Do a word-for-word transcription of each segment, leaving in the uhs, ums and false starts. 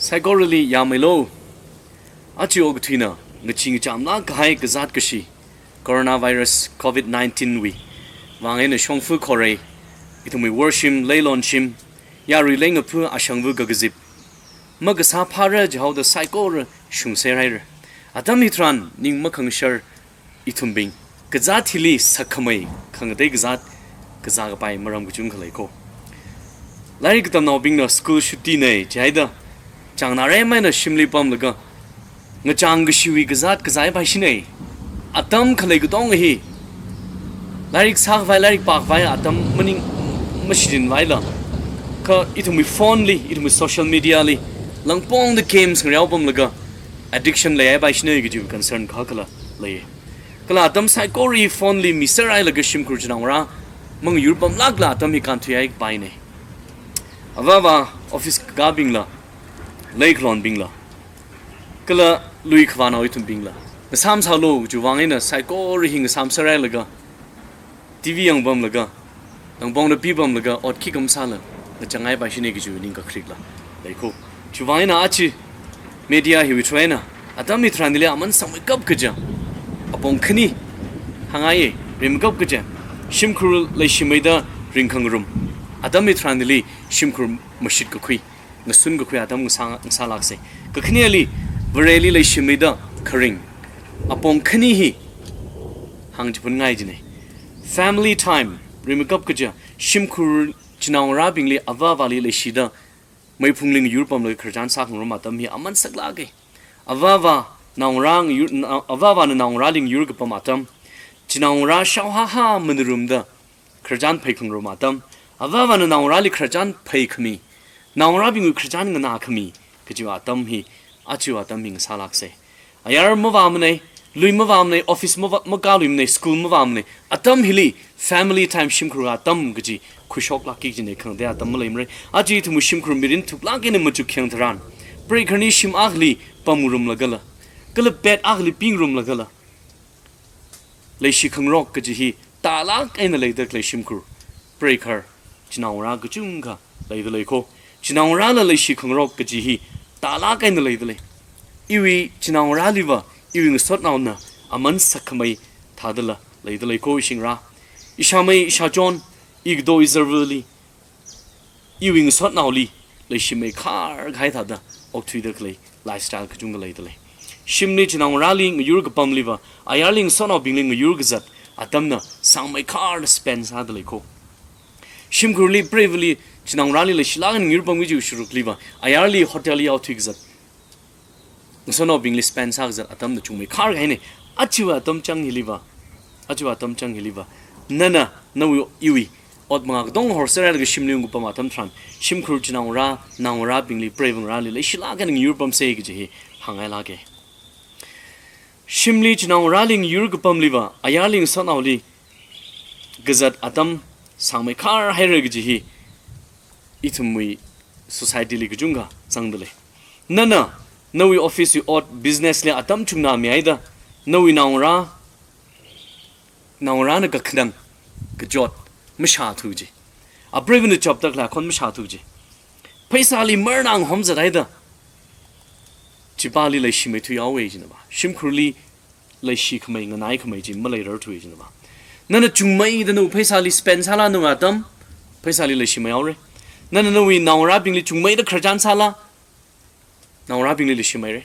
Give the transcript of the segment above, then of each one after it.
Saikorali yāmeilu. Aja okathuina ngachee ngachamlāk kahai kazāt kashi, coronavirus covid nineteen wui vang eina shongfa khorei, ithumwui worshim, leilonshim, yarui leingapha, ashangva kakazip makasā phāra jihaoda saikora shungser haira. Atam hitharan ning makhangashar ithumbing kazāt hili sakkhamei khangatei kazāt kazā kapai maram kachungkha leiko. Lairik katamnaobingna school shutti nei jihaida chāngnā raimeina shimli pamlaga ngachang kashiwui kazāt kazāpai shinei. Atam khalei katonga hi lairik sākhavai, lairik pākhavai atam maning mashirinvaila, kha ithumwui phone li, ithumwui social media li langpongda games ngareo pamlaga addiction leipai shinei kaji concern khakhala lei. Kala atam saikora phone li miser hailaga shimkhur chinaongarā mangayur pamlākla atam hi kānthuihai kapai nei. Avāva office kakābingla, leikhalonbingla, kala lui khavānao ithumbingla ngasāmsālu kajiwui vang eina saikora hi ngasāmser hailaga, T V yangpamlaga, langpongda pipamlaga ot khikha masāla ngachang haipai shinei kajiwui ningkakharikla leiko. Chiwui vang eina aja media hiwui through eina atam hitharanli aman sangmeikap kaja, apong khani hāngngaiye, rimeikap kaja, shimkhur leishimeida ringkhangarum, atam hitharanli shimkhur mashitkakhui, ngasunkakhui atam ngasā, ngasālāksei. Kakhaneli, Vareli leishimeida kharing, apong khani hi hāngchiphunngai jinei. Family time, rimeikap kaja, shimkhur chinaongarābingli avāvali leishida meiphungli ngayur pamlaga khararchan sākhangarum atam hi aman saklāke. Avāva naongarā ngayur, na-, avāvana naongarāli ngayur kapam atam, chinaongarā shaohaha manarumda khararchan pheikhangarum atam, avāvana naongarāli khararchan pheikhami, naongarābingwui khararchan nganākhami kajiwui atam hi, aja atam hi ngasālāksei. Ayar mavāmanei, lui mavāmanei, office mavā, makāluimanei, school mavāmanei, atam hili family time shimkhur atam kaji khuishoklākki jinei, khangatei atam maleimarei. Aja ithumwui shimkhur mirin thuklāk eina machuk khayang tharan, preikharni shim akhali pamngarumlagala, kala bed akhali pingarumlagala, leishi khangarok kaji hi tālāk eina leida khalei shimkhur, preikhar, chinaongarā kachungkha leida leiko. Chinaongarāla leishi khangarok kaji hi tālāk eina leida lei. Iwui chinaongarāliva iwui ngasotnaona aman sakkhamei thādala leida leiko ishingarā. Ishāmei, ishāchon, ikato izarvali, iwui ngasotnaoli leishimeikhar kahai thāda okthuida khalei lifestyle kachungkha leida lei. Shimli chinaongarāli ngayur kapamliva ayarli ngasotnaobingli ngayur kazat atamna sangmeikharda spend sāda leiko. Shimkhurli, preivali, chinaongarāli leishilāk eina ngayur pamki kajiwui sharukliva ayarli hotel yaothui kazat, ngasotnaobingli spend sākazat atamna chungmeikhar kahainei. Ajawui atam chang hiliva, ajawui atam chang hiliva, nana nawui iwui ot mangā katonga horser hailaga shimli ungkapam atam tharan, shimkhur chinaongarā, naongarābingli, preivangarāli leishilāk eina ngayur pamsei kaji hi hāngngailāke. Shimli chinaongarāli ngayur kapamliva ayarli ngasotnaoli kazat atam sangmeikhar haira kaji hi ithumwui society li kachungkha zangda lei. Nana nawui office wui ot, business li atam chungnāmihaida nawui naongarā, naongarāna kakhanang kachot mashāthu ji. Apreivana chaptak la khon mashāthu ji. Pheisāli marnang homzat haida chipāli leishimeithuihaowe jinava. Shimkhurli leishikhamei, nganaikhamei chi maleirarthuwe jinava. Nana chungmeida nawui pheisāli spend sāla nawui atam, pheisāli leishimeihaore. Nana nawui naongarābingli chungmeida khararchan sāla, naongarābingli leishimeire.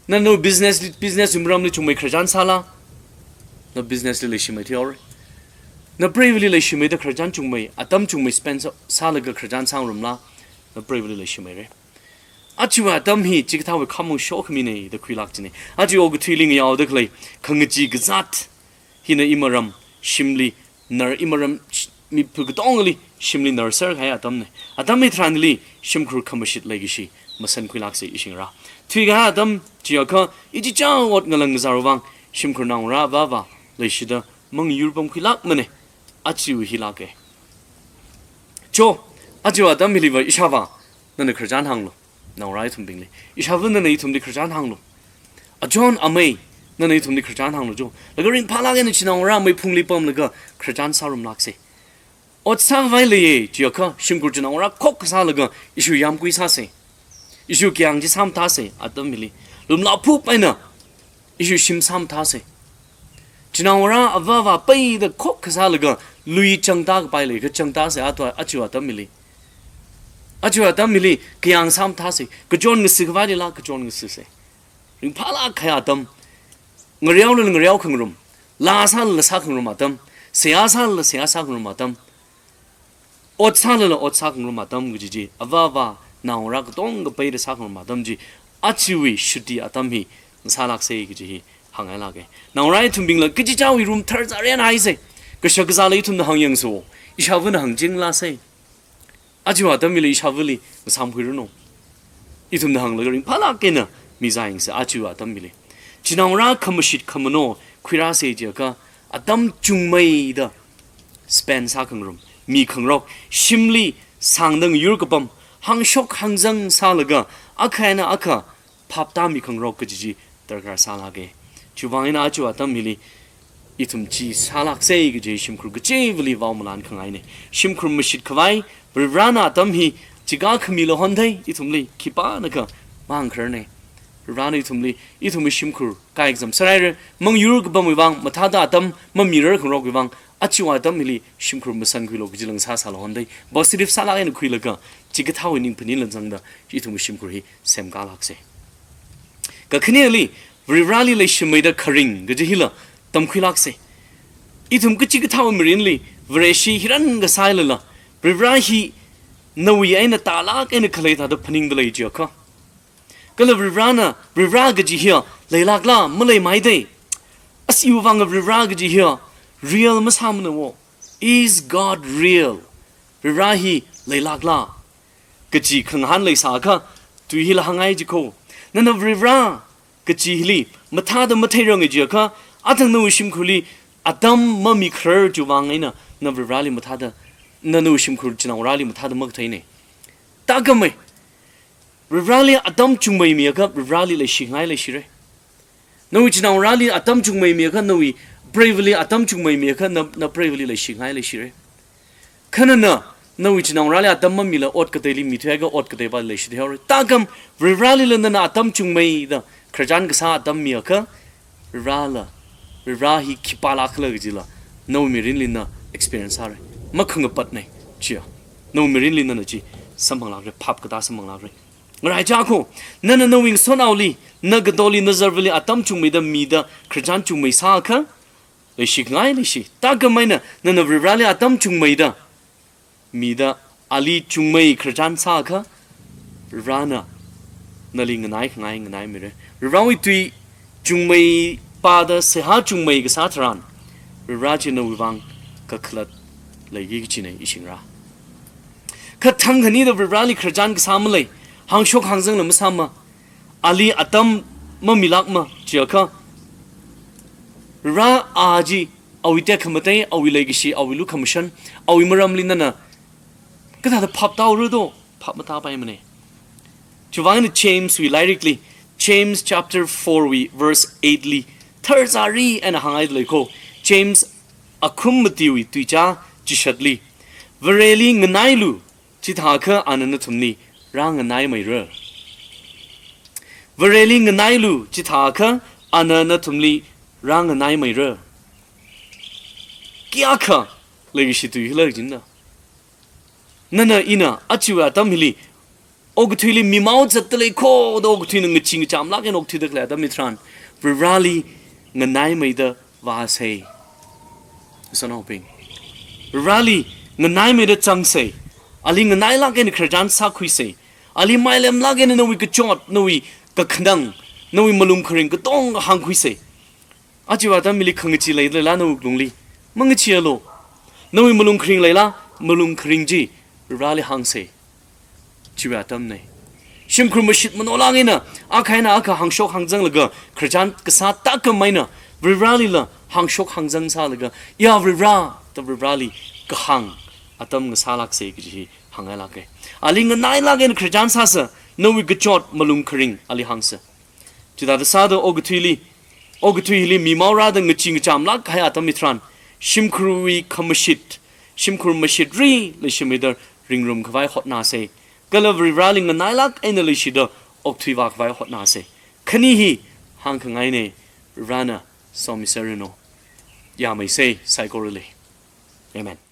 Nana nawui business li, business wui maramli chungmei khararchan sāla, na business li leishimeithuihaore. Na preivali leishimeida khararchan chungmei, atam chungmei spend sā, sālaga khararchan sāngarumla, na preivali leishimeire. Ajawui atam hi chikathāwui khamong shokhaminei da khuilāk jinei. Aja okathuili ngayaoda khalei khangachee kazāt hina imaram shimli nar, imaram sh-, miphu katongali shimli narser kahai atamnei. Atam hitharanli shimkhur khamashit leikashi masan khuilāksei ishingarā. Thuikahai atam chiakha ichichā ot ngalang ngazarwui vang shimkhur naongarā avāva leishida mangayur pamkhuilākmanei. Ajawui hilāke. Cho, ajawui atam hiliva ishāvā, nana khararchan hānglu, naongarā ithumbingli. Ishāva, nana ithumli khararchan hānglu. Achon, amei, nana ithumli khararchan hānglu cho. Laga ringphālāk eina chinaongarā meiphungli pamlaga khararchan sārumlāksei. Ot sākhavai leiye chiakha shimkhur chinaongarā khokkha sālaga issue yamkui sāsei. Ishu kayāng chi sāmathāsei atam hili. Lumlaphup eina ishu shim sāmathāsei. Chinaongarā avā avā peida khokkha sālaga lui changda kapai leiakha changdasei athwa aja atam hili. Aja atam hili kayāng sāmathāsei. Kachon ngasi khavai leila kachon ngasisei. Ringphālāk kahai atam. Ngareola ngareo khangarum. Laa sāla sākhangarum atam. Seihā sāla seihā sākhangarum atam. Ot sālala ot sākhangarum atam kaji chi, avā avā naongarā katonga peida sākhangarum atam chi, ajawui shuti atam hi ngasālāksei kaji hi hāngngailāka. Naongarā ithumbingla kachichāwui rum tharzār eina haisei. Kashak kazāla ithumna hāngyangsa. Ishāvana hāngchinglāsei. Aja atam hili ishāvali ngasāmkhuiranu. Ithumna hānglaga ringphālāk eina mizāyangsei aja atam hili. Chinaongarā khamashit khamano khuirāsei jiakha, atam chungmeida spend sākhangarum, mikhangarok, shimli sāngda ngayur kapam, hāngshok hāngzang sālaga, akha eina akha phaptāmikhangarok kaji chi darkar sālāka. Chiwuivang eina aja atam hili ithum chi sālāksei kaji shimkhur kachivali vao malan khangaina. Shimkhur mashit khavai, Varivarana atam hi chika khamila honthei, ithumli khipānakha mahāngkhararna. Varivarana ithumli, ithumwui shimkhur kaikazam sāraira, mangyur kapamwui vang, mathāda atam mamirar khangarokwui vang, aja atam hili shimkhur masankhuilu kajila ngasāsāla honthei. Positive sālāk eina khuilaga, chikathāwui ningphaninla zangda, ithumwui shimkhur hi semkālāksei. Kakhaneli, Varivarali leishimeida kharing kaji hila tamkhuilāksei. Ithum kachikathāwui mirinli, Vareshi hiran kasālala, Varivara hi nawui eina tālāk eina khalei thāda phaningda lei jiakha, kala Varivarana, Varivara kaji hiya leilākla, maleimeida, ashiwui vang Varivara kaji hiya real masāmana wo. Is God real? Varivara hi leilākla kaji khangahān leisāakha, tui hila hāngngai jiko. Nana Varivara kaji hili mathāda matheiranga jiakha, athang nawui shimkhurli atam mamikharar chiwuivang eina na Varivarali mathāda, na nawui shimkhur chinaongarāli mathāda makatheina. Tākamei, Varivarali atam chungmeimiakha Varivarali leishingai leishira. Nawui chinaongarāli atam chungmeimiakha, nawui preivali atam chungmeimiakha, na, na preivali leishingai leishira. Kha nana nawui chinaongarāli atam mamila ot kateili mithuiakha ot katei pāli leishithuihaora. Tākam Varivaralila nana atam chungmeida khararchan kasā atam miakha, Varivarala, Varivara hi khipālākhala kajila nawui mirinli na experience sāra. Makhangapatna, chiya. Nawui mirinli nana chi samphanglākra, phap katā samphanglākra. Ngaraichā kho, nana nawui ngasotnaoli, na gadoli, na zarvali atam chungmeida mida khararchan chungmei sāakha, leishingai leishi. Tākam eina nana Varivarali atam chungmeida mida ali chungmei khararchan sāakha, Varivarana nali nganai khangai nganaimeira. Varivarawui tui chungmei pāda seihā chungmei kasā tharan, Varivara chi nawui vang kakhalat leiki kachina ishingara. Kha thangkhanida Varivarali khararchan kasā malei, hāngshok hāngzangla masāma, ali atam mamilākma jiakha, Varivara a chi, awui tekhamatei, awui leikashi, awui lukhamashan, awui maramli nana kathāda phaptāhaora do, phap matāpaimana. Chiwuivang eina James wui lairikli, James chapter four wui verse eight li, tharzāri eina hāngngaida lei kho. James akhum matiwui tuichā chishatli, Vareli nganailu, chithākha ana nathumli rānganaimeira. Vareli nganailu, chithākha ana nathumli rānganaimeira. Kayākha leikashi tui hila jina. Nana ina aja atam hili okathuili mimao zatda lei kho da okathuina ngachee ngachamlāk eina okthuida khalei atam hitharan, Varivarali nganaimeida vāsei. Sanaobing, Varivarali nganaimeida zangsei. Ali nganailāk eina khararchan sākhuisei. Ali mailemlāk eina nawui kachot, nawui kakhanang, nawui malung kharing katonga hāngkhuisei. Aja atam hili khangachee leilala nawui wuklungli, mangacheealu. Nawui malung kharing leila, malung kharing chi Varivarali hāngsei. Chiwui atamna. Shimkhur mashit manolāk eina, akha eina akha hāngshok hāngzanglaga khararchan kasā tākam eina, Varivaralila hāngshok hāngzang sālaga, ya Varivara, da Varivarali kahāng atam ngasālāksei kaji hi hāngngailāka. Ali nganailāk eina khararchan sāsa, nawui kachot malung kharing ali hāngsa. Chithāda sāda okathuili, okathui hili mimao rāda ngachee ngachamlāk kahai atam hitharan, shimkhurwui khamashit, shimkhur mashitri leishimeida ringrum khavai hotnāsei. Kala Varivarāli nganailāk eina leishida okthui vākhavai hotnāsa. Khani hi hāngkhangaina, Varivarāna somiserranu. Yāmeisa saikorali. Amen.